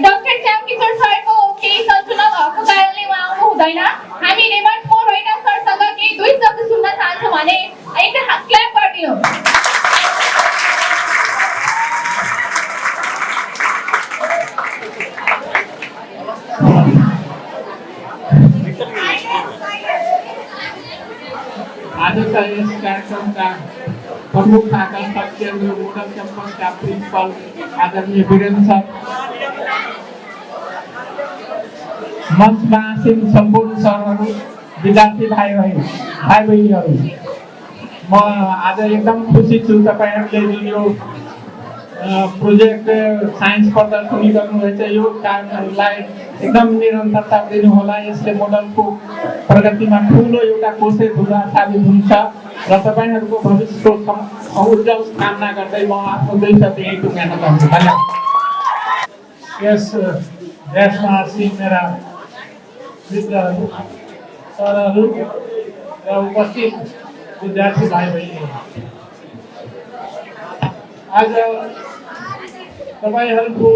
Doctor Shyam Kishore सरको केही सन्चो नभएको कारणले उहाँ आउनु हुँदैन। हामी रेमन्ड मोर रैना सरसँग केही दुई शब्द सुन्न चाहन्छौँ भने एकताल क्ल्याप गरिदिनु। आजका यस कार्यक्रमका प्रमुख आकर्षक केन्द्र मोडल क्याम्पसका प्रिन्सिपल आदरणीय वीरेन्द्र सर, मञ्चमा आसीन सम्पूर्ण सरहरू, विद्यार्थी भाइ भाइ बहिनीहरू, म आज एकदम खुसी छु। तपाईँहरूले जुन यो प्रोजेक्ट साइन्स प्रदर्शनी गर्नुभएछ, यो कामहरूलाई एकदम निरन्तरता दिनुहोला। यसले मोडलको प्रगतिमा ठुलो एउटा कोसे धुरा साबित हुन्छ र तपाईँहरूको भविष्यको उज्जवल कामना गर्दै म आफ्नो दुई शब्द यहीँ टुङ्ग्याउन चाहन्छु। धन्यवाद। यस देशमा आसीन मेरा मित्रहरू, सरहरू र उपस्थित विद्यार्थी भाइ बहिनीहरू, आज तपाईँहरूको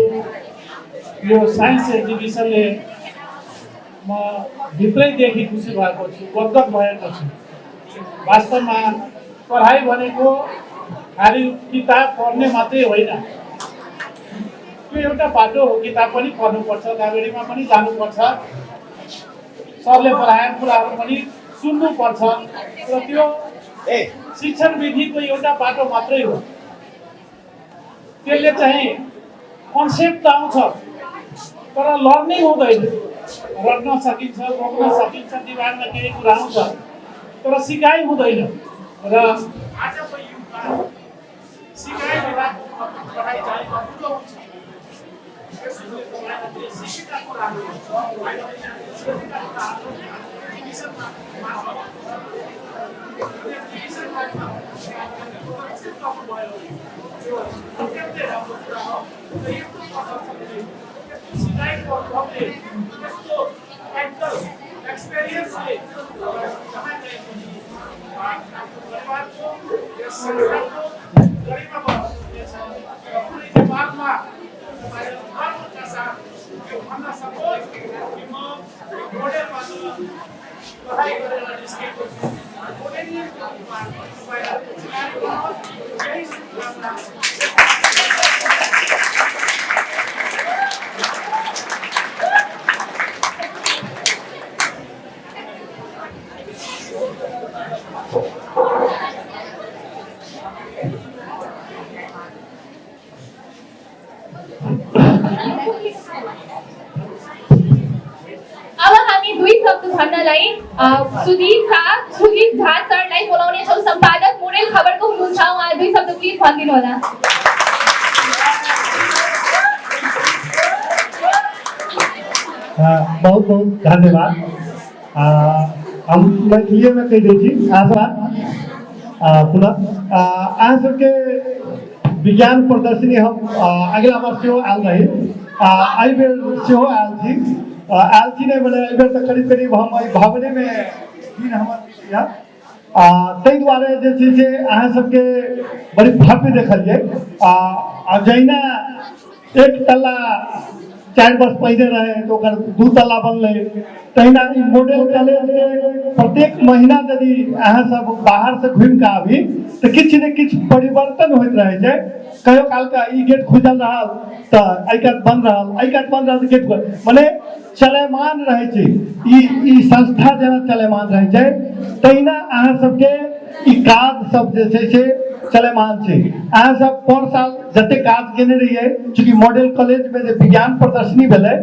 यो साइन्स एक्जिबिसनले म भित्रैदेखि खुसी भएको छु, गदगद भएको छु। वास्तवमा पढाइ भनेको खालि किताब पढ्ने मात्रै होइन। त्यो एउटा बाटो हो। किताब पनि पढ्नुपर्छ, लाइब्रेरीमा पनि जानुपर्छ, सरले पढाएको कुराहरू पनि सुन्नुपर्छ र त्यो शिक्षण विधिको एउटा बाटो मात्रै हो। त्यसले चाहिँ कन्सेप्ट त आउँछ तर लर्निङ हुँदैन। रट्न सकिन्छ, रोक्न सकिन्छ, दिमागमा केही कुरा आउँछ तर सिकाइ हुँदैन। र आजको युगमा सिकाइ बिनाको पढाइ चाहिँ अधुरो हुन्छ। त्यसैले तपाईँहरूले सिकेका कुराहरू, सिकेका कुराहरू एक्जिबिसनमा मार्फत, एक्जिबिसन मार्फत प्रदर्शित गर्नुभयो, त्यो अत्यन्तै राम्रो कुरा हो। र यस्तो प्रदर्शनले, यस्तो सिकाइको अनुभवले, यस्तो प्र्याक्टिकल एक्सपिरियन्सले जहाँ गए पनि आफ्नो परिवारको, यस संस्थाको गरिमा बढाउनुहुनेछ र पुरै नेपालमा तपाईँहरू गर्वका साथ यो भन्न सकोस् कि म मोडेलबाट पढाइ गरेर निस्केको छु। मोडेलियनको रूपमा तपाईँहरूको चिनारी बनोस्, यही शुभकामना। अब हामी दुई शब्द भन्नलाई सुधीर झा सरलाई बोलाउनेछौँ। सम्पादक मोडेल खबरको हुनुहुन्छ उहाँ। दुई शब्द प्लिज भनिदिनु होला। बहुत बहुत धन्यवाद। हम मैथिलीमे कहि दै छी आशा पुनः अहाँ सबके विज्ञान प्रदर्शनी हम अगिला वर्ष सेहो आयल रही, एहि बेर सेहो आयल छी। आयल छी नहि, मने एहिबेर तऽ करीब करीब हम एहि भवनेमे दिन हमर बीत गेल। ताहि दुआरे जे छै से अहाँ सबके बड़ी भव्य देखलियै। आ आ जहिना एक तल्ला 4 वर्ष पहिने रहे तऽ ओकर दू तल्ला बनलै, तहिना ई मॉडल कॉलेजके प्रत्येक महीना यदि अहाँ सब बाहरसँ घुमि कऽ आबी तऽ किछु ने किछु परिवर्तन होइत रहै छै। कहियो कालके ई गेट खुजल रहल तऽ एहि कात बंद रहल, एहि कात बंद रहल तऽ गेट खुजल, मने चलयमान रहै छै। ई ई संस्था जेना चलयमान रहै छै, तहिना अहाँ सबके ई काज सब जे छै से चलयमान छै। अहाँ सब पर साल जते काज केने रहियै, चूँकि मॉडल कॉलेजमे जे विज्ञान प्रदर्शनी भेलै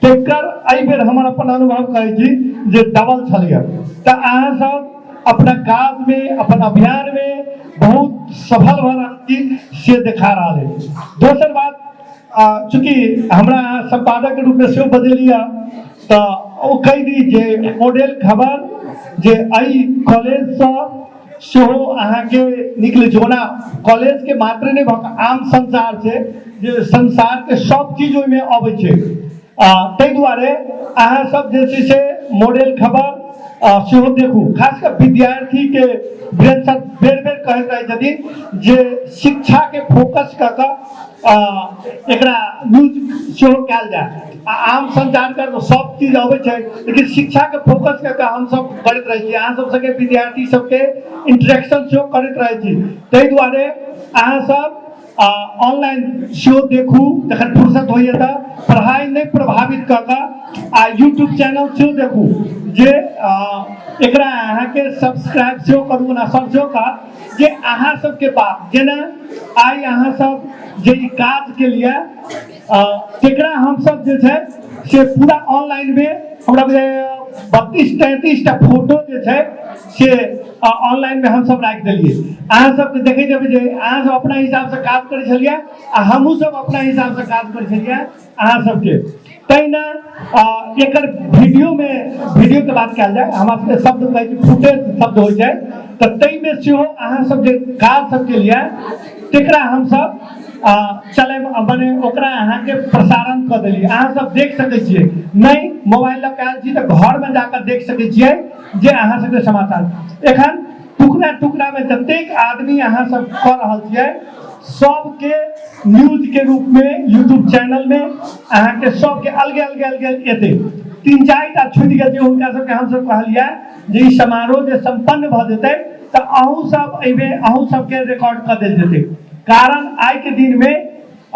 तेकर एहि बेर हमर अपन अनुभव कहै छी जे डबल छलैए। तऽ अहाँ सब अपना काजमे, अपन अभियानमे बहुत सफल भऽ रहल छी से देखा रहल अछि। दोसर बात, चूँकि हमरा अहाँ सम्पादकके रूपमे सेहो बजेलियै तऽ ओ कहि दी जे मॉडल खबर जे एहि कॉलेजसँ सेहो अहाँके निकलै छै। ओना कॉलेजके मात्र नहि भऽ कऽ आम संसार छै जे संसारके सब चीज ओहिमे अबै छै। ताहि दुआरे अहाँ सब जे छै से मॉडल खबर सेहो देखू। खास कऽ विद्यार्थीके वीरेन्द्र सर बेर बेर कहैत रहै छथिन जे शिक्षाके फोकस कऽ कऽ एकरा यूज सेहो कयल जाय। आ आम संचारके तऽ सब चीज अबै छै, लेकिन शिक्षाके फोकस कऽ कऽ हमसब करैत रहै छी। अहाँ सब सङ्गे विद्यार्थी सबके इंटरेक्शन सेहो करैत रहै छी। ताहि दुआरे अहाँ सब ऑनलाइन सेहो देखू जखन फुर्सत होइए तऽ, पढ़ाइ नहि प्रभावित कऽ कऽ, आ यूट्यूब चैनल सेहो देखू जे एकरा अहाँके सब्सक्राइब सेहो करू। ओना सब सेहो कहत जे अहाँ सबके बात जेना आइ अहाँ सब जे ई काज के लिए तेकरा हमसब जे छै से पूरा ऑनलाइनमे हमरा बुझाइए 32-33 टा फोटो जे छै से ऑनलाइनमे हमसब राखि देलियै। अहाँ सबके देखैत हेबै जे अहाँ सब अपना हिसाबसँ काज करै छलियै आ हमहूँ सब अपना हिसाबसँ काज करै छलियै अहाँ सबके। तहिना एकर वीडियोमे, वीडियोके बात कयल जाय, हमरा सबके शब्द कहै छै फुटेज शब्द होइ छै, तऽ ताहिमे सेहो अहाँ सब जे काज सब केलियै तेकरा हमसब चले मने ओकरा अहाँके प्रसारण कऽ देलियै। अहाँ सब देख सकै छियै। नहि मोबाइल लऽ कऽ आयल छी तऽ घरमे जाकऽ देख सकै छियै जे अहाँ सबके समाचार एखन टुकड़ा टुकड़ामे जतेक आदमी अहाँ सब कऽ रहल छियै सबके न्यूजके रूपमे यूट्यूब चैनलमे अहाँके सबके अलगे अलगे अलगे एतै। 3-4 टा छुटि गेल छै, हुनका सबके हमसब कहलियै जे ई समारोह जे सम्पन्न भऽ जेतै तऽ अहूँ सब एहिमे अहूँ सबके रिकॉर्ड कऽ देल जेतै। कारण आइके दिनमे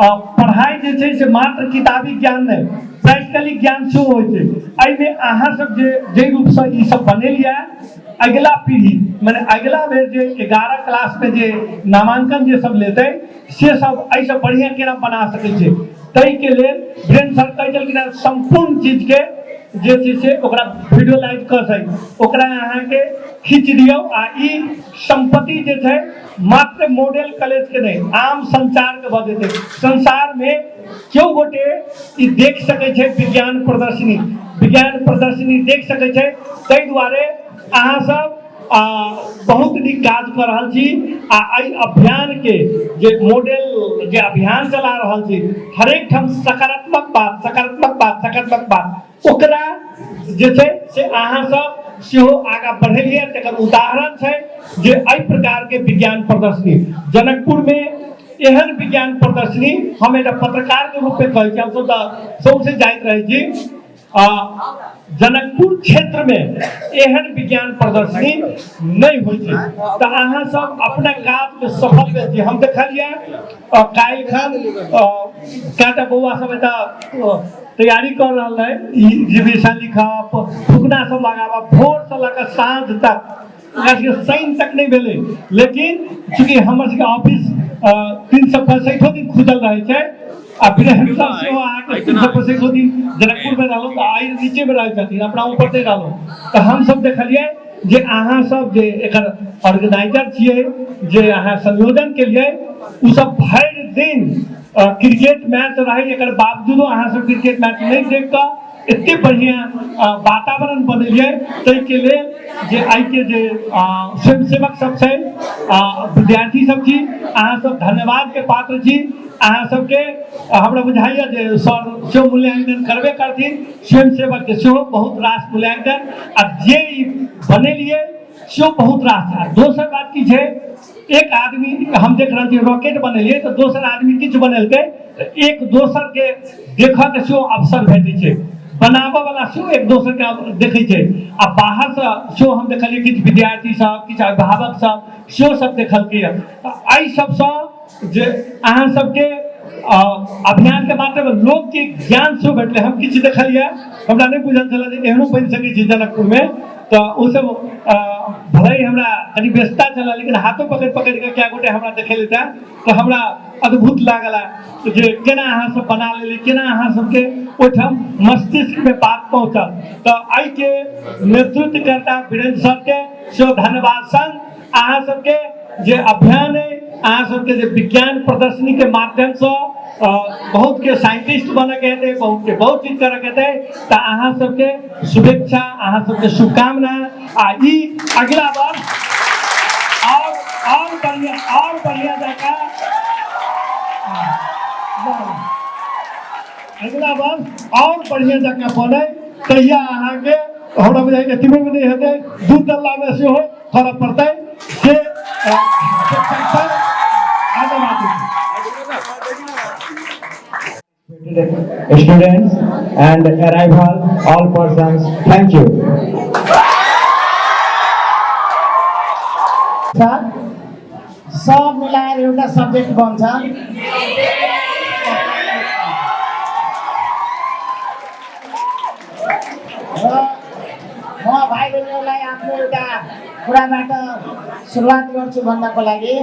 पढ़ाइ जे छै से मात्र किताबी ज्ञान नहि, प्रैक्टिकली ज्ञान सेहो होइ छै। एहिमे अहाँ सब जे जाहि रूपसँ ई सब बनेलियै, अगिला पीढ़ी मने अगिला बेर जे 11 क्लासमे जे नामांकन जे सब लेतै से सब एहिसँ बढ़िआँ केना बना सकै छै, ताहिके लेल वीरेन्द्र सर कहै छलखिन हेँ सम्पूर्ण चीजके जे छै से ओकरा वीडियोलाइज कऽ सकी, ओकरा अहाँके खींच दियौ। आ ई सम्पत्ति जे छै मात्र मॉडल कॉलेज के नहि, आम संचार के भऽ जेतै। संसार में केओ गोटे ई देख सकै छै, विज्ञान प्रदर्शनी, विज्ञान प्रदर्शनी देख सकै छै। ताहि दुआरे अहाँ सब बहुत नीक काज कऽ रहल छी। आ एहि अभियान के जे मॉडल जे अभियान चला रहल छी, हरेक ठाम सकारात्मक बात, सकारात्मक बात, सकारात्मक बात, ओकरा जे छै से अहाँ सब सेहो आगाँ बढ़ेलियै। तकर उदाहरण छै जे एहि प्रकारके विज्ञान प्रदर्शनी जनकपुरमे, एहन विज्ञान प्रदर्शनी हम एकटा पत्रकारके रूपमे कहै छी, हमसब तऽ सौंसे जाइत रहै छी, आ जनकपुर क्षेत्रमे एहन विज्ञान प्रदर्शनी नहि होइ छै। तऽ अहाँ सब अपना काजमे सफल भेल छी। हम देखलियै काल्हि खन कएटा बौआ सब एतऽ तैयारी कऽ रहल रहै, ई एग्जीबिशन लिखब, फुकना सब लगाबब, भोरसँ लऽ कऽ साँझ तक। ओकरा सबके शनि तक नहि भेलै, लेकिन चूँकि हमर सबके ऑफिस 365 दिन खुजल रहै छै आ वीरेन्द्र सर सेहो अहाँके 365 दिन जनकपुरमे रहलहुँ तऽ आइ नीचेमे रहै छथिन, अपना ऊपर नहि रहलहुँ। तऽ हमसब देखलियै जे अहाँ सब जे एकर ऑर्गेनाइजर छियै, जे अहाँ संयोजन केलियै, ओ सब भरि दिन क्रिकेट मैच रहै एकर बावजूदो अहाँ सब क्रिकेट मैच नहि देख कऽ एते बढ़िआँ वातावरण बनेलियै। ताहिके लेल जे आइके जे स्वयंसेवक सब छै, विद्यार्थी सब छी, अहाँ सब धन्यवादके पात्र छी। अहाँ सबके हमरा बुझाइए जे सर सेहो मूल्यांकन करबे करथिन, स्वयंसेवकके सेहो बहुत रास मूल्यांकन, आ जे ई बनेलियै सेहो बहुत रास। आ दोसर बात की छै, एक आदमी हम देख रहल छी रॉकेट बनेलियै तऽ दोसर आदमी किछु बनेलकै, तऽ एक दोसरके देखऽके सेहो अवसर भेटै छै। बनाबऽ वाला सेहो एक दोसरके देखै छै आ बाहरसँ सेहो हम देखलियै किछु विद्यार्थी सब, किछु अभिभावक सब सेहो सब देखलकै। तऽ एहि सबसँ जे अहाँ सबके अभियानके माध्यममे लोकके ज्ञान सेहो भेटलै। हम किछु देखलियै, हमरा नहि बुझल छलै जे एहनो बनि सकै छै जनकपुरमे। तऽ ओसब भले ही हमरा कनि व्यस्तता छलै, लेकिन हाथो पकड़ि पकड़ि कऽ कए गोटे हमरा देखेलथि तऽ हमरा अद्भुत लागल जे केना अहाँ सब बना लेली, केना अहाँ सबके ओहिठाम मस्तिष्कमे बात पहुँचल। तऽ एहिके नेतृत्वकर्ता वीरेन्द्र सरके सेहो धन्यवाद संग अहाँ सबके जे अभियान अइ, अहाँ सबके जे विज्ञान प्रदर्शनीके माध्यमसँ बहुत के साइंटिस्ट बनऽके हेतै, बहुत के बहुत चीज करऽके हेतै, तऽ अहाँ सबके शुभेच्छा, अहाँ सबके शुभकामना। आ ई अगिला वर्ष और बढ़िया, और बढ़िया जकाँ, अगिला वर्ष और बढ़िया जकाँ बनै। तहिया अहाँके हमरा बुझाइ एतबेमे नहि हेतै, दू तल्लामे सेहो करऽ पड़तै से। Students and arrival all persons, thank you. छ, सब मिलाएर एउटा सब्जेक्ट बन्छ। र म भाइ बहिनीहरूलाई आफ्नो एउटा कुराबाट सुरुवात गर्छु भन्नको लागि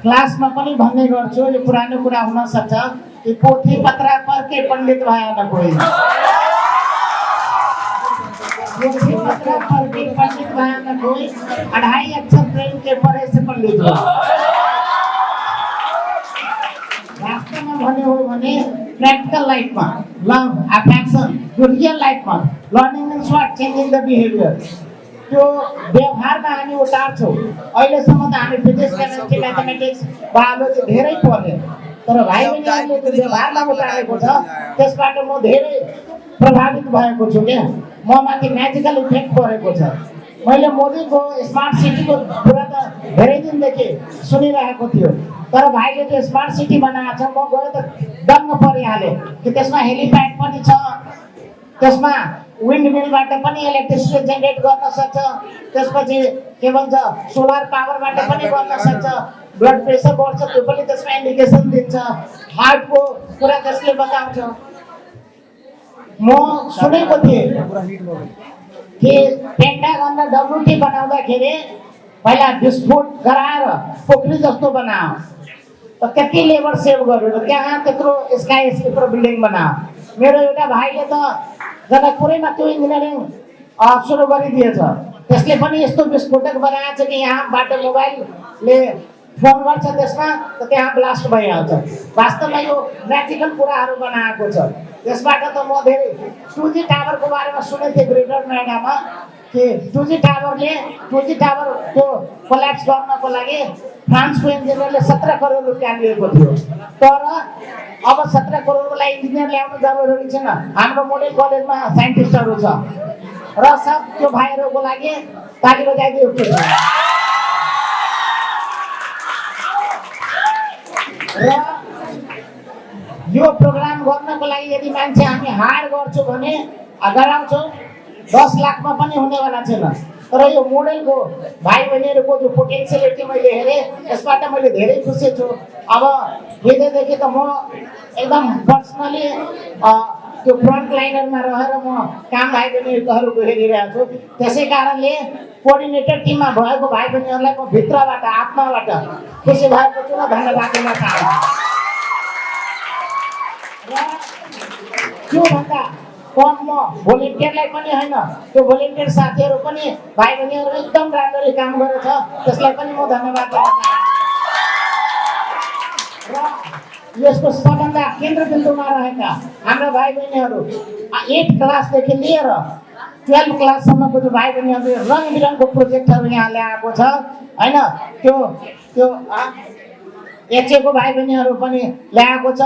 क्लासमा पनि भन्ने गर्छु, यो पुरानो कुरा हुनसक्छ कि पोथी पत्रा पढ के पण्डित भया न कोही, पोथी पत्रा पढ़ के पंडित भया न कोई, अढ़ाई अक्षर प्रेम के पढ़े से पंडित हो। वास्तवमा भन्ने हो भने प्र्याक्टिकल लाइफमा लभ, एफेक्सन, त्यो रियल लाइफमा learning means what? Changing the behavior। त्यो व्यवहारमा हामी उतार्छौँ। अहिलेसम्म त हामी फिजिक्स, केमिस्ट्री, म्याथमेटिक्स, बायोलोजी धेरै पढ्यौँ, तर भाइ बहिनीहरूले त्यो व्यवहारमा उतारेको छ, त्यसबाट म धेरै प्रभावित भएको छु क्या। म माथि म्याजिकल इफेक्ट परेको छ। मैले मोदीको स्मार्ट सिटीको कुरा त धेरै दिनदेखि सुनिरहेको थियो, तर भाइले त्यो स्मार्ट सिटी बनाएको छ, म गयो त दङ्ग परिहालेँ कि त्यसमा हेलिप्याड पनि छ, त्यसमा विन्ड मिलबाट पनि इलेक्ट्रिसिटी जेनेरेट गर्न सक्छ, त्यसपछि के भन्छ, सोलर पावरबाट पनि गर्न सक्छ, ब्लड प्रेसर बढ्छ त्यो पनि त्यसमा इन्डिकेसन दिन्छ, हार्टको कुरा त्यसले बताउँछ। म सुनेको थिएँ कि पेन्टागन र डब्लुटी बनाउँदाखेरि पहिला विस्फोट गराएर पोखरी जस्तो बनायो त त्यति लेबर सेभ गर्यो र त्यहाँ त्यत्रो स्काई स्क्रेपर बिल्डिङ बनायो। मेरो एउटा भाइले त जनकपुरैमा त्यो इन्जिनियरिङ सुरु गरिदिएछ। त्यसले पनि यस्तो विस्फोटक बनाएको छ कि यहाँबाट मोबाइलले फोन गर्छ त्यसमा त त्यहाँ ब्लास्ट भइहाल्छ। वास्तवमा यो म्याजिकल कुराहरू बनाएको छ। त्यसबाट त म धेरै 2G टावरको बारेमा सुनेको थिएँ ग्रेटर नोइडामा कि 2G टावरले, 2G टावरको कोल्याप्स गर्नको लागि फ्रान्सको इन्जिनियरले 17 करोड रुपियाँ लिएको थियो। तर अब 17 करोडको लागि इन्जिनियर ल्याउनु जरुरी छैन। हाम्रो मोडल कलेजमा साइन्टिस्टहरू छ र सब त्यो भाइहरूको लागि ताली बजाइदियो। र यो प्रोग्राम गर्नको लागि यदि मान्छे हामी हायर गर्छौँ भने गराउँछौँ, 10 लाखमा पनि हुनेवाला छैन। तर यो मोडलको भाइ बहिनीहरूको जो पोटेन्सियलिटी मैले हेरेँ, यसबाट मैले धेरै खुसी छु। अब हिजोदेखि त म एकदम पर्सनली त्यो फ्रन्ट लाइनरमा रहेर म काम भाइ बहिनीहरूको हेरिरहेको छु। त्यसै कारणले कोअर्डिनेटर टिममा भएको भाइ बहिनीहरूलाई म भित्रबाट, आत्माबाट खुसी भएको छु र धन्यवाद दिन चाहन्छु। र त्योभन्दा कम म भोलिन्टियरलाई पनि होइन, त्यो भोलिन्टियर साथीहरू पनि, भाइ बहिनीहरू एकदम राम्ररी काम गरेछ, त्यसलाई पनि म धन्यवाद दिन चाहन्छु। र यसको सबभन्दा केन्द्रबिन्दुमा रहेका हाम्रा भाइ बहिनीहरू, एट क्लासदेखि लिएर 12 क्लाससम्मको जो भाइ बहिनीहरूले रङ बिरङको प्रोजेक्टहरू यहाँ ल्याएको छ, होइन, त्यो त्यो एचएको भाइ बहिनीहरू पनि ल्याएको छ।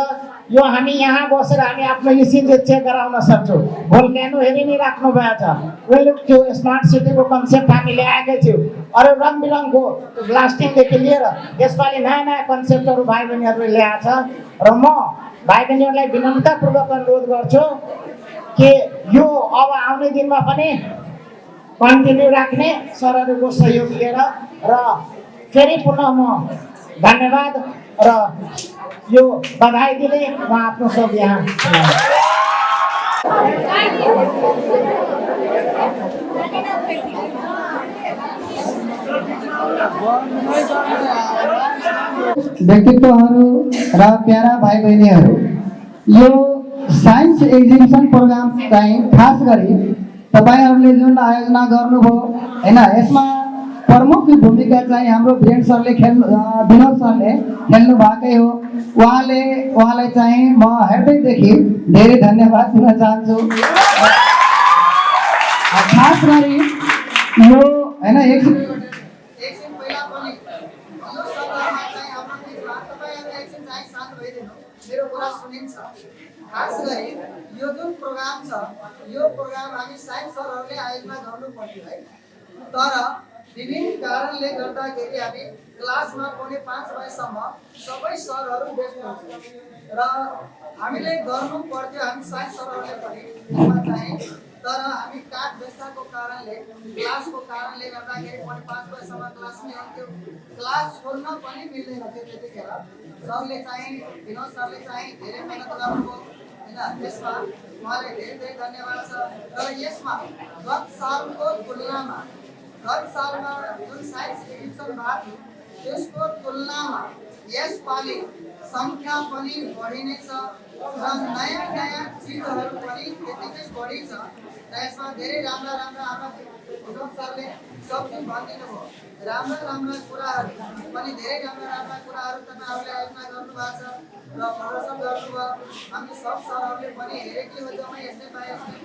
यो हामी यहाँ बसेर हामी आफ्नो इसिजी चेक गराउन सक्छौँ। भोल्क्यानो हेरि नै राख्नु भएको छ। वेल, त्यो स्मार्ट सिटीको कन्सेप्ट हामी ल्याएकै थियौँ। अरू रङ बिरङको ब्लास्टिङदेखि लिएर यसपालि नयाँ नयाँ कन्सेप्टहरू भाइ बहिनीहरूले ल्याएको छ। र म भाइ बहिनीहरूलाई विनम्रतापूर्वक अनुरोध गर्छु कि यो अब आउने दिनमा पनि कन्टिन्यू राख्ने सरहरूको सहयोग लिएर। र फेरि पुनः म धन्यवाद र यो बधाई दिँदै म आफ्नो शब्द यहाँ व्यक्तित्वहरू र प्यारा भाइ बहिनीहरू, यो साइन्स एक्जिबिसन प्रोग्राम चाहिँ खास गरी तपाईँहरूले जुन आयोजना गर्नुभयो, होइन, यसमा प्रमुख भूमिका चाहिँ हाम्रो वीरेन सरले खेल्नु, विनोद सरले खेल्नु भएकै हो। उहाँलाई चाहिँ म हृदयदेखि धेरै धन्यवाद दिन चाहन्छु। खास गरी यो, होइन, एकछिन पहिला पनि यो सभामा चाहिँ हाम्रो बिचमा तपाईँहरू एकछिन चाहिँ शान्त भइदिनु, मेरो कुरा सुनिन्छ। खास गरी यो जुन प्रोग्राम छ, यो प्रोग्राम हामी साइन्स सरहरूले आयोजना गर्नु पर्थ्यो है, तर विभिन्न कारणले गर्दाखेरि हामी क्लासमा 4:45 बजेसम्म सबै सरहरू व्यस्त हुन्छौँ र हामीले गर्नु पर्थ्यो, हामी साइन्स सरहरूले पनि यसमा चाहिँ, तर हामी काठ व्यवस्थाको कारणले, क्लासको कारणले गर्दाखेरि 4:45 बजेसम्म क्लासमै हुन्थ्यो। क्लास छोड्न पनि मिल्दैन थियो त्यतिखेर। सरले चाहिँ, विनोद सरले चाहिँ धेरै मिहिनेत गर्नुभयो होइन, त्यसमा उहाँलाई धेरै धेरै धन्यवाद छ। र यसमा गत सालको तुलनामा, गत सालमा जुन साइन्स एग्जिबिसन भएको थियो त्यसको तुलनामा यसपालि सङ्ख्या पनि बढी नै छ र नयाँ नयाँ चिजहरू पनि त्यतिकै बढी छ। र यसमा धेरै राम्रा राम्रा, हाम्रा विनोद सरले सब चिज भनिदिनु भयो, राम्रा राम्रा कुराहरू पनि, धेरै राम्रा राम्रा कुराहरू तपाईँहरूले आयोजना गर्नुभएको छ र प्रदर्शन गर्नुभयो। हामी सब सरहरूले पनि हेरेकै हो जम्मै यस्तै पाए यस्तै।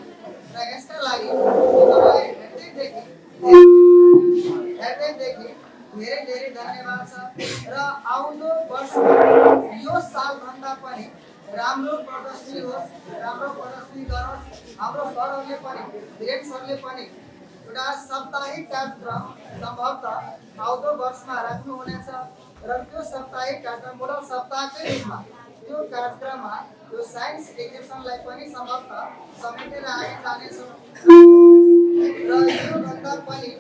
र यसका लागि तपाईँलाई हृदयदेखि हृदयदेखि धेरै धेरै धन्यवाद छ। र आउँदो वर्ष यो सालभन्दा पनि राम्रो प्रदर्शनी होस्, राम्रो प्रदर्शनी गरोस्। हाम्रो सरहरूले पनि, वीरेन सरले पनि एउटा साप्ताहिक कार्यक्रम सम्भवतः आउँदो वर्षमा राख्नुहुनेछ र त्यो साप्ताहिक कार्यक्रम मोडल सप्ताहकै रूपमा त्यो कार्यक्रममा यो साइन्स एक्जिबिसनलाई पनि सम्भवतः समेटेर हामी जानेछौँ। र योभन्दा पनि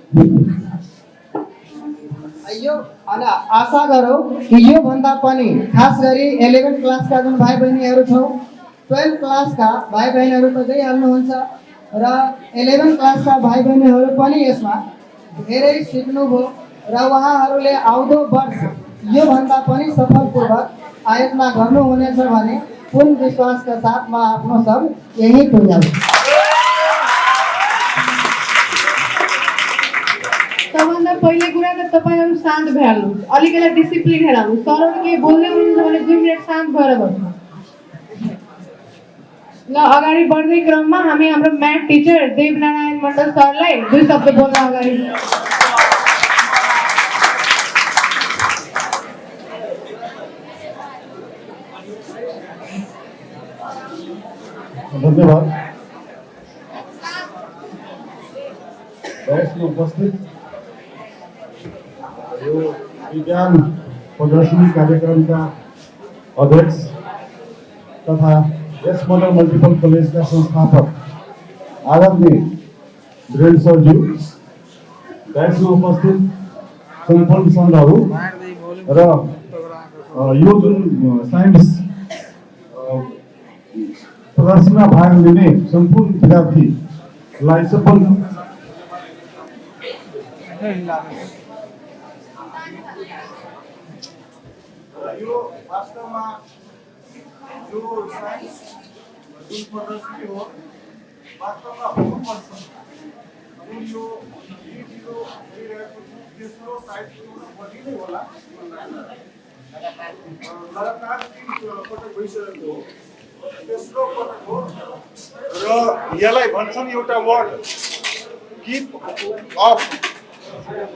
यो अनि आशा गरौँ कि योभन्दा पनि खास गरी 11 क्लासका जुन भाइ बहिनीहरू छौँ, 12 क्लासका भाइ बहिनीहरू त गइहाल्नुहुन्छ र 11 क्लासका भाइ बहिनीहरू पनि यसमा धेरै सिक्नुभयो र उहाँहरूले आउँदो वर्ष योभन्दा पनि सफलपूर्वक आयोजना गर्नुहुनेछ भने पूर्ण विश्वासका साथ म आफ्नो सब यहीँ टुङ्ग्याउँछु। सबभन्दा पहिले कुरा त तपाईँहरू शान्त भइहाल्नुहोस्, अलिकति डिसिप्लिन हेराउनुहोस्। सरहरू केही बोल्दै हुनुहुन्छ भने 2 मिनट शान्त भएर बस्नु। ल, अगाडि बढ्दै क्रममा हामी हाम्रो म्याथ टिचर देवनारायण मण्डल सरलाई 2 शब्द बोल्न अगाडि। धन्यवाद। बैठकमा उपस्थित यो विज्ञान प्रदर्शनी कार्यक्रमका अध्यक्ष तथा यस मदर मल्टिपल कलेजका संस्थापक आदरणीय वीरेन्द्र सरज्यू, बैठकमा उपस्थित सम्पूर्ण सरहरू र यो जुन साइन्स प्रदर्शनीमा भाग लिने सम्पूर्ण विद्यार्थीलाई सबभन्दा यो वास्तवमा यो साइन्स जुन प्रदर्शनी हो, वास्तवमा हुनुपर्छ। जुन यो 3-0 भइरहेको छ, तेस्रो सायद बढी नै होला, लगातार 3 पटक भइसकेको हो, तेस्रो पटक हो। र यसलाई भन्छन् एउटा वर्ड किप अफ।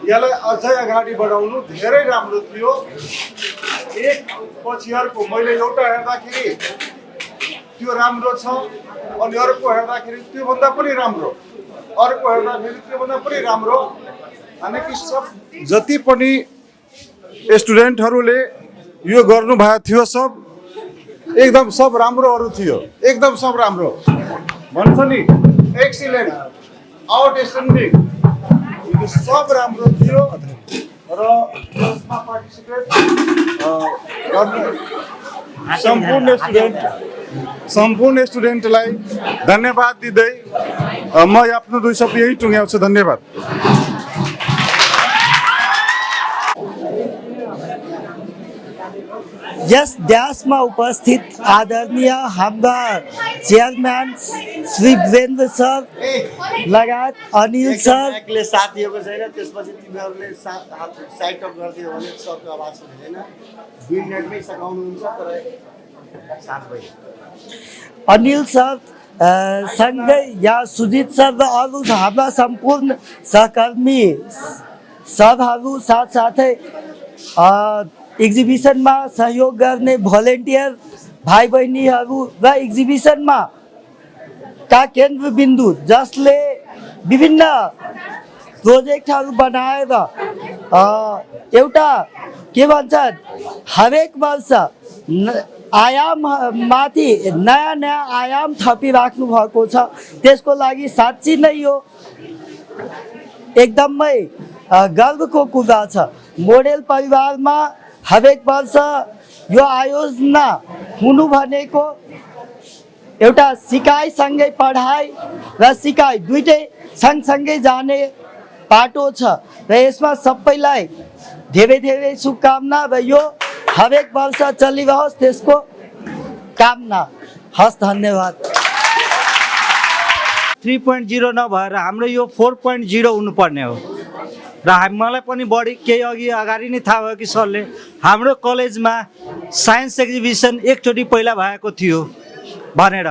यसलाई अझै अगाडि बढाउनु धेरै राम्रो थियो। एक पछि अर्को, मैले एउटा हेर्दाखेरि त्यो राम्रो छ, अनि अर्को हेर्दाखेरि त्योभन्दा पनि राम्रो, अर्को हेर्दाखेरि त्योभन्दा पनि राम्रो। अनि कि सब जति पनि स्टुडेन्टहरूले यो गर्नुभएको थियो, सब एकदम सब राम्रोहरू थियो, एकदम सब राम्रो भन्छ नि, एक्सिलेन्ट, आउटस्ट्यान्डिङ, यो सब राम्रो थियो। र यसमा पार्टिसिपेट गर्ने सम्पूर्ण स्टुडेन्टलाई धन्यवाद दिँदै म आफ्नो 2 शब्द यही टुङ्ग्याउँछु। धन्यवाद। यस ड्यासमा उपस्थित आदरणीय हाम्रा चेयरम्यान श्री वीरेन्द्र सर लगायत अनिल सर, माइकले साथ दिएको छैन, त्यसपछि तिमीहरूले हात साइड अफ गरिदियो भने सरको आवाज सुनिँदैन। 2 मिनटमै सघाउनुहुन्छ तर साथ भयो। अनिल सर सँगै यहाँ सुजित सर र अरू हाम्रा सम्पूर्ण सहकर्मी सरहरू, साथसाथै एक्जिबिसनमा सहयोग गर्ने भोलिन्टियर भाइ बहिनीहरू र एक्जिबिसनमा का केन्द्रबिन्दु जसले विभिन्न प्रोजेक्टहरू बनाएर एउटा के भन्छ हरेक वर्ष आयाम माथि नयाँ नयाँ आयाम थपिराख्नु भएको छ। त्यसको लागि साँच्ची नै यो एकदमै गर्वको कुरा छ। मोडेल परिवारमा हरेक वर्ष यो आयोजना हुनु भनेको एउटा सिकाइसँगै पढाइ र सिकाइ दुइटै सँगसँगै जाने बाटो छ र यसमा सबैलाई धेरै धेरै शुभकामना र यो हरेक वर्ष चलिरहोस् त्यसको कामना। हस्, धन्यवाद। 3.0 नभएर हाम्रो यो 4.0 हुनुपर्ने हो र मलाई पनि बढी केही अघि अगाडि नै थाहा भयो कि सरले हाम्रो कलेजमा साइन्स एक्जिबिसन एकचोटि पहिला भएको थियो भनेर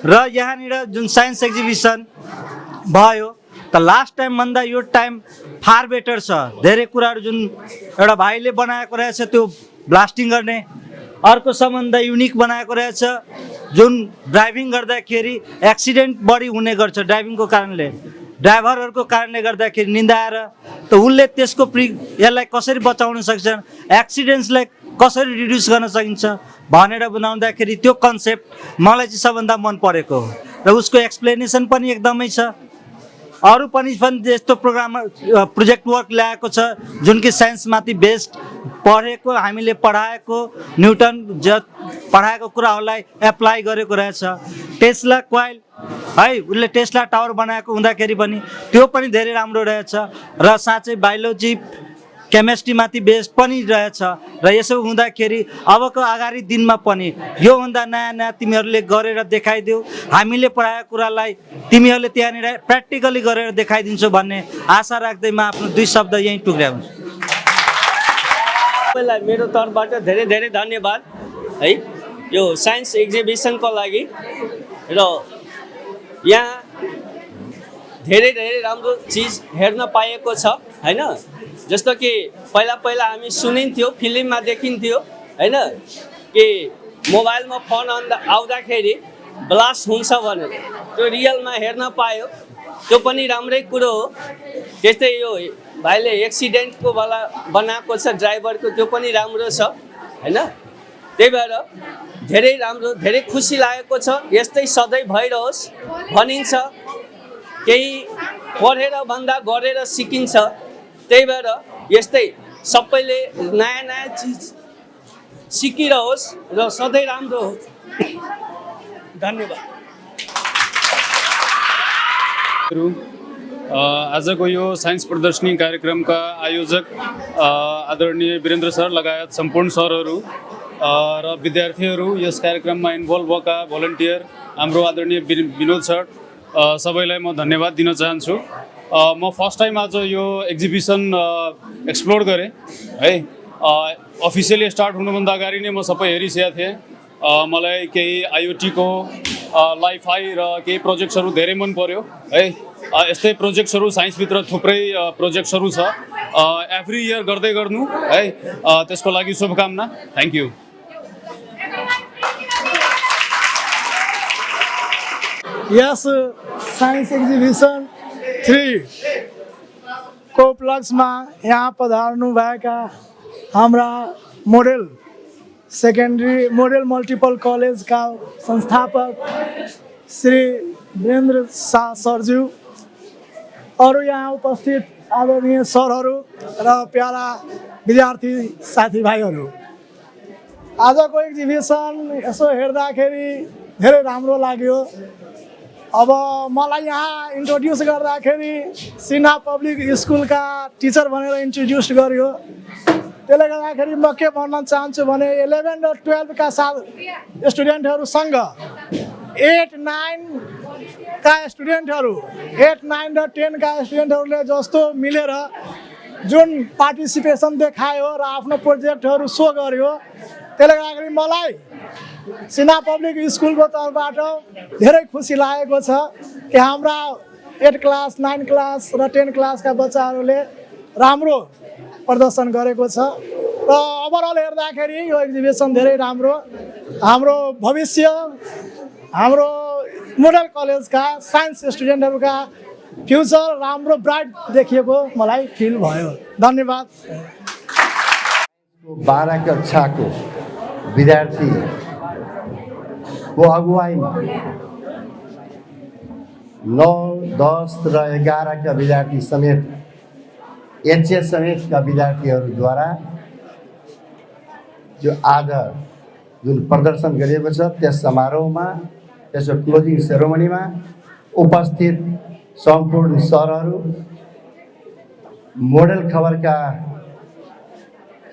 र यहाँनिर जुन साइन्स एक्जिबिसन भयो त लास्ट टाइमभन्दा यो टाइम फार बेटर छ। धेरै कुराहरू जुन एउटा भाइले बनाएको रहेछ त्यो ब्लास्टिङ गर्ने, अर्को सबभन्दा युनिक बनाएको रहेछ जुन ड्राइभिङ गर्दाखेरि एक्सिडेन्ट बढी हुने गर्छ ड्राइभिङको कारणले, ड्राइभरहरूको कारणले गर्दाखेरि निदाएर त उसले त्यसको यसलाई कसरी बचाउन सक्छ, एक्सिडेन्ट्सलाई कसरी रिड्युस गर्न सकिन्छ भनेर बनाउँदाखेरि त्यो कन्सेप्ट मलाई चाहिँ सबभन्दा मन परेको हो र उसको एक्सप्लेनेसन पनि एकदमै छ। अरू पनि यस्तो प्रोग्राम प्रोजेक्ट वर्क ल्याएको छ जुन कि साइन्समाथि बेस्ड पढेको हामीले पढाएको न्युटन ज पढाएको कुराहरूलाई एप्लाई गरेको रहेछ। टेस्ला कोइल है, उसले टेस्ला टावर बनाएको हुँदाखेरि पनि त्यो पनि धेरै राम्रो रहेछ र साँच्चै बायोलोजी केमेस्ट्रीमाथि बेस्ड पनि रहेछ र यसो हुँदाखेरि अबको अगाडि दिनमा पनि योभन्दा नयाँ नयाँ तिमीहरूले गरेर देखाइदेऊ, हामीले पढाएको कुरालाई तिमीहरूले त्यहाँनिर प्र्याक्टिकली गरेर देखाइदिन्छौ भन्ने आशा राख्दै म आफ्नो दुई शब्द यहीँ टुक्र्याउँछु। सबैलाई मेरो तर्फबाट धेरै धेरै धन्यवाद है यो साइन्स एक्जिबिसनको लागि र यहाँ धेरै धेरै राम्रो चिज हेर्न पाइएको छ हैन। जस्तो कि पहिला पहिला हामी सुनिन्थ्यो, फिल्ममा देखिन्थ्यो हैन कि मोबाइलमा फोन आउँदाखेरि ब्लास्ट हुन्छ भनेर, त्यो रियलमा हेर्न पायो, त्यो पनि राम्रै कुरो हो। त्यस्तै यो भाइले एक्सिडेन्टको वाला बनाएको छ ड्राइभरको, त्यो पनि राम्रो छ हैन। त्यही भएर धेरै राम्रो, धेरै खुसी लागेको छ। यस्तै सधैँ भइरहोस् भनिन्छ, केही पढेर भन्दा गरेर सिकिन्छ। त्यही भएर यस्तै सबैले नयाँ नयाँ चिज सिकिरहोस् र सधैँ राम्रो होस्। धन्यवाद। आजको यो साइन्स प्रदर्शनी कार्यक्रमका आयोजक आदरणीय वीरेन्द्र सर लगायत सम्पूर्ण सरहरू र विद्यार्थीहरू, यस कार्यक्रममा इन्भल्भ भएका भोलिन्टियर हाम्रो आदरणीय विनोद सर, सबैलाई म धन्यवाद दिन चाहन्छु। म फर्स्ट टाइम आज यो एक्जिबिसन एक्सप्लोर गरेँ है। अफिसियली स्टार्ट हुनुभन्दा अगाडि नै म सबै हेरिसकेको थिएँ। मलाई केही आइओटीको लाइफाई र केही प्रोजेक्ट्सहरू धेरै मन पर्यो है। यस्तै प्रोजेक्ट्सहरू साइन्सभित्र थुप्रै प्रोजेक्ट्सहरू छ, एभ्री इयर गर्दै गर्नु है, त्यसको लागि शुभकामना। Thank you. Yes science exhibition 3 को उपलक्ष्यमा यहाँ पधार्नुभएका हाम्रा मोडेल सेकेन्ड्री मोडेल मल्टिपल कलेजका संस्थापक श्री वीरेन्द्र शाह सरज्यू, अरू यहाँ उपस्थित आदरणीय सरहरू र प्यारा विद्यार्थी साथीभाइहरू, आजको एक्जिबिसन यसो हेर्दाखेरि धेरै राम्रो लाग्यो। अब मलाई यहाँ इन्ट्रोड्युस गर्दाखेरि सिन्हा पब्लिक स्कुलका टिचर भनेर इन्ट्रोड्युस गर्यो। त्यसले गर्दाखेरि म के भन्न चाहन्छु भने 11 र 12 का साथ स्टुडेन्टहरूसँग 8, 9 का स्टुडेन्टहरू, 8, 9 र 10 का स्टुडेन्टहरूले जस्तो मिलेर जुन पार्टिसिपेसन देखायो र आफ्नो प्रोजेक्टहरू सो गर्यो, त्यसले गर्दाखेरि मलाई सिन्हा पब्लिक स्कुलको तर्फबाट धेरै खुसी लागेको छ कि हाम्रा 8 क्लास, 9 क्लास र 10 क्लासका बच्चाहरूले राम्रो प्रदर्शन गरेको छ र ओभरअल हेर्दाखेरि यो एक्जिबिसन धेरै राम्रो, हाम्रो भविष्य, हाम्रो मोडल कलेजका साइन्स स्टुडेन्टहरूका फ्युचर राम्रो ब्राइट देखिएको मलाई फिल भयो। धन्यवाद। 12 कक्षाको विद्यार्थीको अगुवाईमा 9, 10 र 11 का विद्यार्थी समेत एचएस समेतका विद्यार्थीहरूद्वारा जो आज जुन प्रदर्शन गरिएको छ त्यस समारोहमा, त्यसको क्लोजिङ सेरोमनीमा उपस्थित सम्पूर्ण सरहरू, मोडल खबरका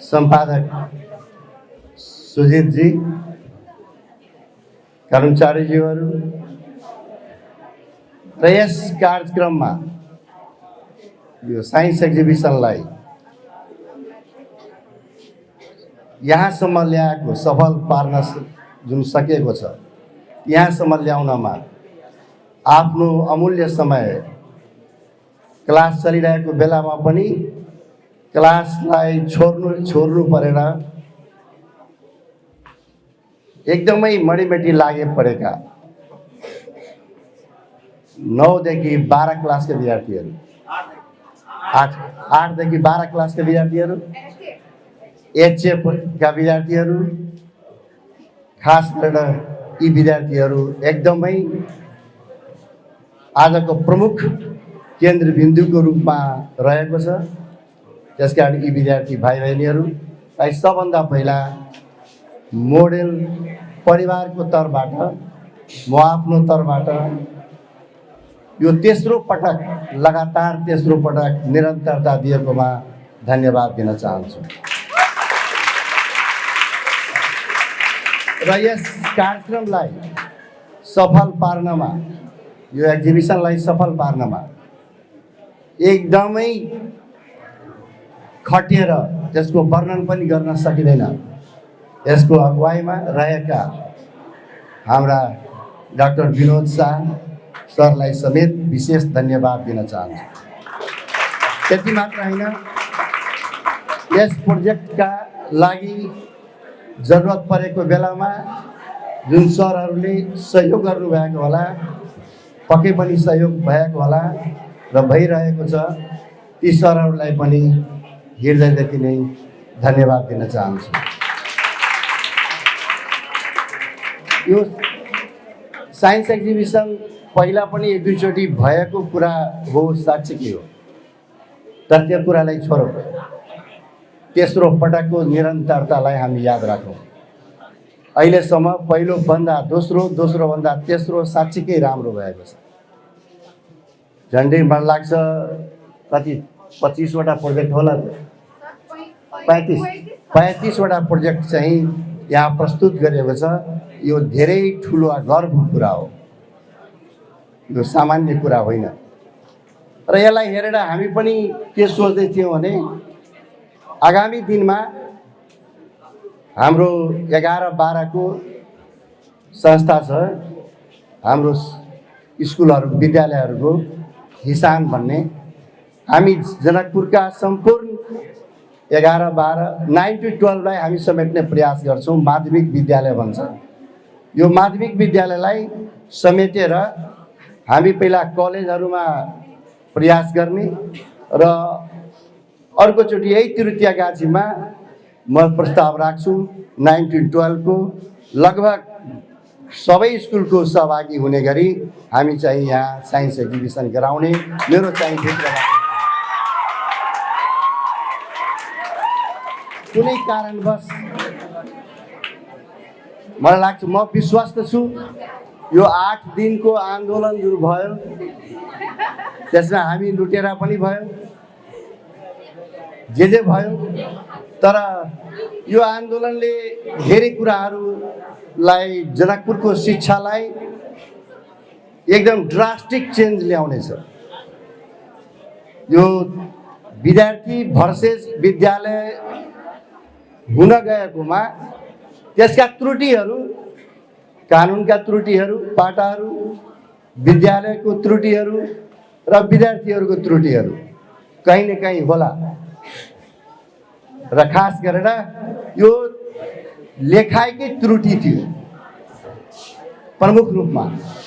सम्पादक सुजितजी, कर्मचारीज्यूहरू र यस कार्यक्रममा यो साइन्स एक्जिबिसनलाई यहाँसम्म ल्याएको, सफल पार्न जुन सकिएको छ, यहाँसम्म ल्याउनमा आफ्नो अमूल्य समय क्लास चलिरहेको बेलामा पनि क्लासलाई छोड्नु छोड्नु परेर एकदमै मरिमेटी लागे परेका 9 देखि 12 क्लासका विद्यार्थीहरू, 8 देखि 12 क्लासका विद्यार्थीहरू, एचएका विद्यार्थीहरू, खास गरेर यी विद्यार्थीहरू एकदमै आजको प्रमुख केन्द्रबिन्दुको रूपमा रहेको छ। त्यसकारण यी विद्यार्थी भाइ बहिनीहरूलाई सबभन्दा पहिला मोडेल परिवारको तर्फबाट, म आफ्नो तर्फबाट यो तेस्रो पटक, लगातार तेस्रो पटक निरन्तरता दिएकोमा धन्यवाद दिन चाहन्छु। र यस कार्यक्रमलाई सफल पार्नमा, यो एक्जिबिसनलाई सफल पार्नमा एकदमै खटिएर त्यसको वर्णन पनि गर्न सकिँदैन। यसको अगुवाईमा रहेका हाम्रा डाक्टर विनोद शाह सरलाई समेत विशेष धन्यवाद दिन चाहन्छु। त्यति मात्र होइन, यस प्रोजेक्टका लागि जरुरत परेको बेलामा जुन सरहरूले सहयोग गर्नुभएको होला, पक्कै पनि सहयोग भएको होला र भइरहेको छ, ती सरहरूलाई पनि हृदयदेखि नै धन्यवाद दिन चाहन्छु। यो साइन्स एक्जिबिसन पहिला पनि एक दुईचोटि भएको कुरा हो, साँच्चीकै हो, तर त्यो कुरालाई छोडौँ। तेस्रो पटकको निरन्तरतालाई हामी याद राखौँ। अहिलेसम्म पहिलोभन्दा दोस्रो, दोस्रोभन्दा तेस्रो साँच्चीकै राम्रो भएको छ। झन्डै मलाई लाग्छ कति 25वटा प्रोजेक्ट होला, 35 35वटा प्रोजेक्ट चाहिँ यहाँ प्रस्तुत गरिएको छ। यो धेरै ठुलो गर्वको कुरा हो, यो सामान्य कुरा होइन। र यसलाई हेरेर हामी पनि के सोच्दै थियौँ भने आगामी दिनमा हाम्रो 11 12को संस्था छ, हाम्रो स्कुलहरू विद्यालयहरूको हिसान भन्ने, हामी जनकपुरका सम्पूर्ण 11 12 9 टु 12लाई हामी समेट्ने प्रयास गर्छौँ। माध्यमिक विद्यालय भन्छ। यो माध्यमिक विद्यालयलाई समेटेर हामी पहिला कलेजहरूमा प्रयास गर्ने र अर्कोचोटि यही तिरुतिया गाछीमा म प्रस्ताव राख्छु, 9 टु 12को लगभग सबै स्कुलको सहभागी हुने गरी हामी चाहिँ यहाँ साइन्स एक्जिबिसन गराउने मेरो चाहिँ भित्रबाट कुनै कारणवश मलाई लाग्छ, म विश्वस्त छु, यो 8 दिनको आन्दोलन जुन भयो त्यसमा हामी लुटेरा पनि भयो, जे जे भयो, तर यो आन्दोलनले धेरै कुराहरूलाई, जनकपुरको शिक्षालाई एकदम ड्रास्टिक चेन्ज ल्याउनेछ। यो विद्यार्थी भर्सेस विद्यालय हुन गएकोमा त्यसका त्रुटिहरू, कानुनका त्रुटिहरू, पाटाहरू, विद्यालयको त्रुटिहरू र विद्यार्थीहरूको त्रुटिहरू कहीँ न कहीँ होला र खास गरेर यो लेखाइकै त्रुटि थियो प्रमुख रूपमा।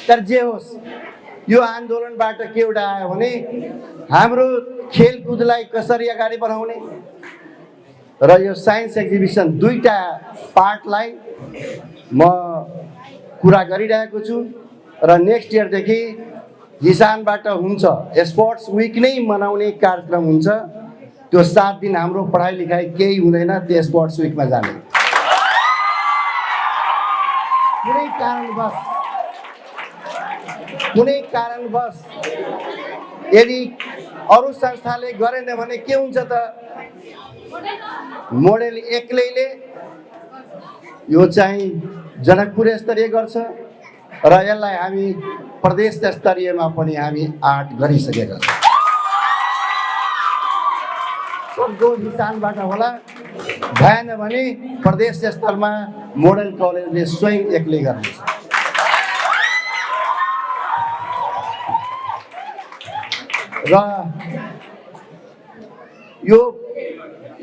तर जे होस्, यो आन्दोलनबाट के एउटा आयो भने हाम्रो खेलकुदलाई कसरी अगाडि बढाउने र यो साइन्स एक्जिबिसन दुईटा पार्टलाई म कुरा गरिरहेको छु र नेक्स्ट इयरदेखि हिसानबाट हुन्छ स्पोर्ट्स विक नै मनाउने कार्यक्रम हुन्छ। त्यो 7 दिन हाम्रो पढाइ लेखाइ केही हुँदैन, त्यो स्पोर्ट्स विकमा जाने। कुनै कारणवश यदि अरू संस्थाले गरेन भने के हुन्छ त? मोडेल एक्लैले यो चाहिँ जनकपुर स्तरीय गर्छ र यसलाई हामी प्रदेश स्तरीयमा पनि हामी आँट गरिसकेका छौँ। सक्दो हिसानबाट होला, भएन भने प्रदेश स्तरमा मोडल कलेजले स्वयं एक्लै गर्नेछ। र यो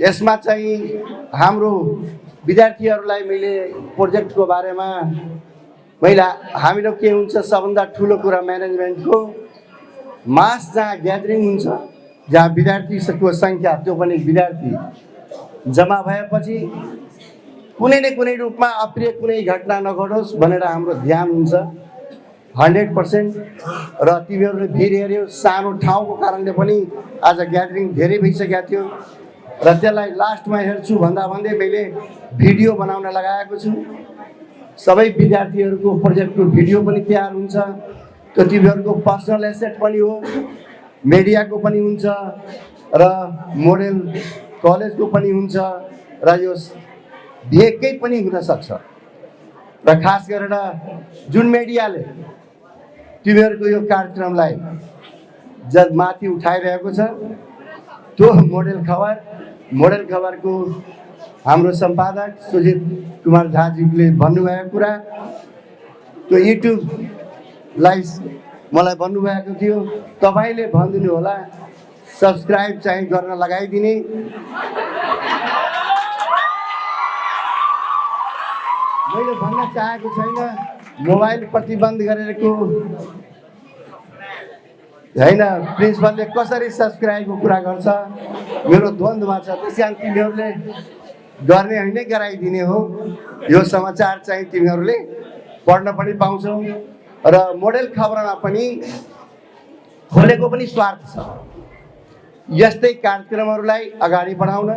यसमा चाहिँ हाम्रो विद्यार्थीहरूलाई मैले प्रोजेक्टको बारेमा मैले हामीलाई के हुन्छ सबभन्दा ठुलो कुरा म्यानेजमेन्टको मास जहाँ ग्यादरिङ हुन्छ, जहाँ विद्यार्थीको सङ्ख्या त्यो पनि विद्यार्थी जम्मा भएपछि कुनै न कुनै रूपमा अप्रिय कुनै घटना नघटोस् भनेर हाम्रो ध्यान हुन्छ 100%। र तिमीहरूले भिड हेऱ्यौ, सानो ठाउँको कारणले पनि आज ग्यादरिङ धेरै भइसकेको थियो र त्यसलाई लास्टमा हेर्छु भन्दा भन्दै मैले भिडियो बनाउन लगाएको छु। सबै विद्यार्थीहरूको प्रोजेक्टको भिडियो पनि तयार हुन्छ, त्यो तिमीहरूको पर्सनल एसेट पनि हो, मिडियाको पनि हुन्छ र मोडेल कलेजको पनि हुन्छ र यो भेगकै पनि हुनसक्छ। र खास गरेर जुन मिडियाले तिमीहरूको यो कार्यक्रमलाई जब माथि उठाइरहेको छ त्यो मोडेल खबरको हाम्रो सम्पादक सुजित कुमार झाजीले भन्नुभएको कुरा त्यो युट्युबलाई मलाई भन्नुभएको थियो, तपाईँले भनिदिनु होला सब्सक्राइब चाहिँ गर्न लगाइदिने। मैले भन्न चाहेको छैन मोबाइल प्रतिबन्ध गरेको होइन, प्रिन्सिपलले कसरी सब्सक्राइबको कुरा गर्छ मेरो द्वन्द्वमा छ, त्यस कारण तिमीहरूले गर्ने होइन गराइदिने हो। यो समाचार चाहिँ तिमीहरूले पढ्न पनि पाउँछौ र मोडेल खबरमा पनि खोलेको पनि स्वार्थ छ। यस्तै कार्यक्रमहरूलाई अगाडि बढाउन,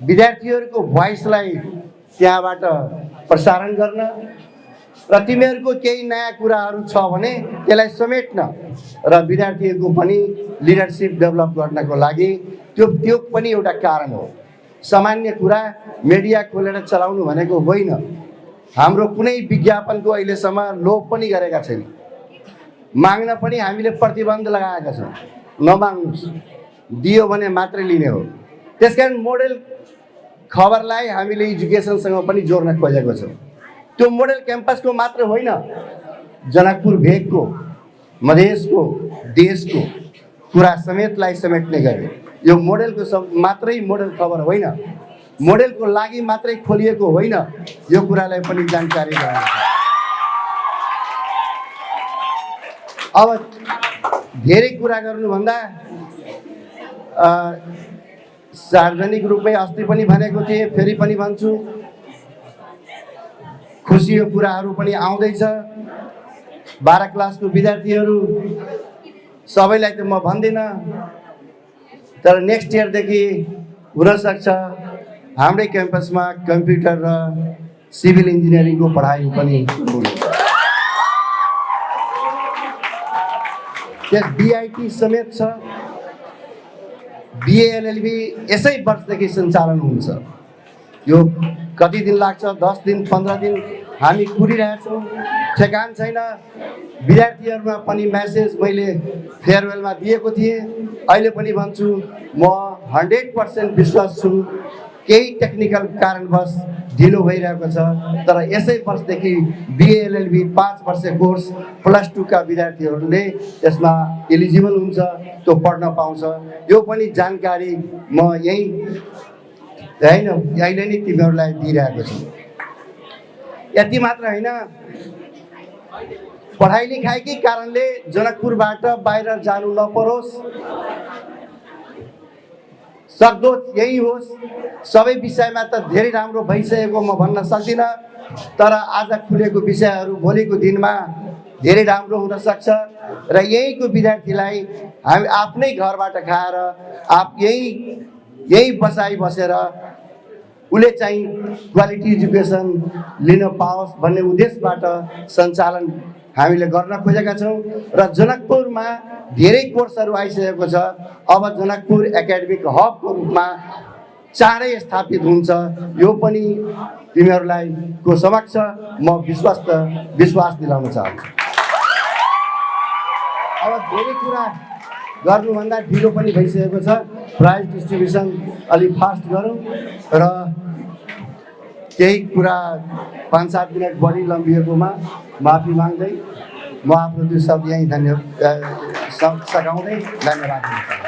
विद्यार्थीहरूको भोइसलाई त्यहाँबाट प्रसारण गर्न र तिमीहरूको केही नयाँ कुराहरू छ भने त्यसलाई समेट्न र विद्यार्थीहरूको पनि लिडरसिप डेभलप गर्नको लागि त्यो त्यो पनि एउटा कारण हो। सामान्य कुरा मिडिया खोलेर चलाउनु भनेको होइन। हाम्रो कुनै विज्ञापनको अहिलेसम्म लोभ पनि गरेका छैनौँ, माग्न पनि हामीले प्रतिबन्ध लगाएका छौँ, नमाग्नुहोस्, दियो भने मात्रै लिने हो। त्यसकारण मोडेल खबरलाई हामीले एजुकेसनसँग पनि जोड्न खोजेको छौँ। त्यो मोडेल क्याम्पसको मात्र होइन, जनकपुर भेगको, मधेसको, देशको कुरा समेतलाई समेट्ने गरी यो मोडेलको सब मात्रै मोडेल खबर होइन, मोडेलको लागि मात्रै खोलिएको होइन, यो कुरालाई पनि जानकारी गराउँछ। अब धेरै कुरा गर्नुभन्दा सार्वजनिक रूपमै अस्ति पनि भनेको थिएँ, फेरि पनि भन्छु, खुसीको कुराहरू पनि आउँदैछ। 12 क्लासको विद्यार्थीहरू सबैलाई त म भन्दिनँ, तर नेक्स्ट इयरदेखि हुनसक्छ हाम्रै क्याम्पसमा कम्प्युटर र सिभिल इन्जिनियरिङको पढाइ पनि सुरु हुनेछ। त्यस बिआइटी समेत छ, बिएएलएलबी यसै वर्षदेखि सञ्चालन हुन्छ। यो कति दिन लाग्छ, 10 दिन 15 दिन हामी कुरिरहेछौँ, ठेगान छैन। विद्यार्थीहरूमा पनि मेसेज मैले फेयरवेलमा दिएको थिएँ, अहिले पनि भन्छु, म 100% विश्वास छु केही टेक्निकल कारणवश ढिलो भइरहेको छ, तर यसै वर्षदेखि बिएएलएलबी 5 वर्ष कोर्स +2 का विद्यार्थीहरूले यसमा एलिजिबल हुन्छ, त्यो पढ्न पाउँछ। यो पनि जानकारी म यहीँ होइन अहिले नै तिमीहरूलाई दिइरहेको छु। यति मात्र होइन, पढाइ लिखाइकै कारणले जनकपुरबाट बाहिर जानु नपरोस्, सक्दो यही होस्। सबै विषयमा त धेरै राम्रो भइसकेको म भन्न सक्दिनँ, तर आज खुलेको विषयहरू भोलिको दिनमा धेरै राम्रो हुन सक्छ र यहीँको विद्यार्थीलाई हामी आफ्नै घरबाट खाएर आप यहीँ बसाइ बसेर उसले चाहिँ क्वालिटी एजुकेसन लिन पाओस् भन्ने उद्देश्यबाट सञ्चालन हामीले गर्न खोजेका छौँ। र जनकपुरमा धेरै कोर्सहरू आइसकेको छ। अब जनकपुर एकाडेमिक हबको रूपमा चाँडै स्थापित हुन्छ, यो पनि तिमीहरूलाई को समक्ष म विश्वास दिलाउन चाहन्छु। अब धेरै कुरा गर्नुभन्दा ढिलो पनि भइसकेको छ। प्राइज डिस्ट्रिब्युसन अलिक फास्ट गरौँ र केही कुरा 5-7 मिनट बढी लम्बिएकोमा माफी माग्दै म आफ्नो दुई शब्द यहीँ सकाउँदै धन्यवाद दिन चाहन्छु।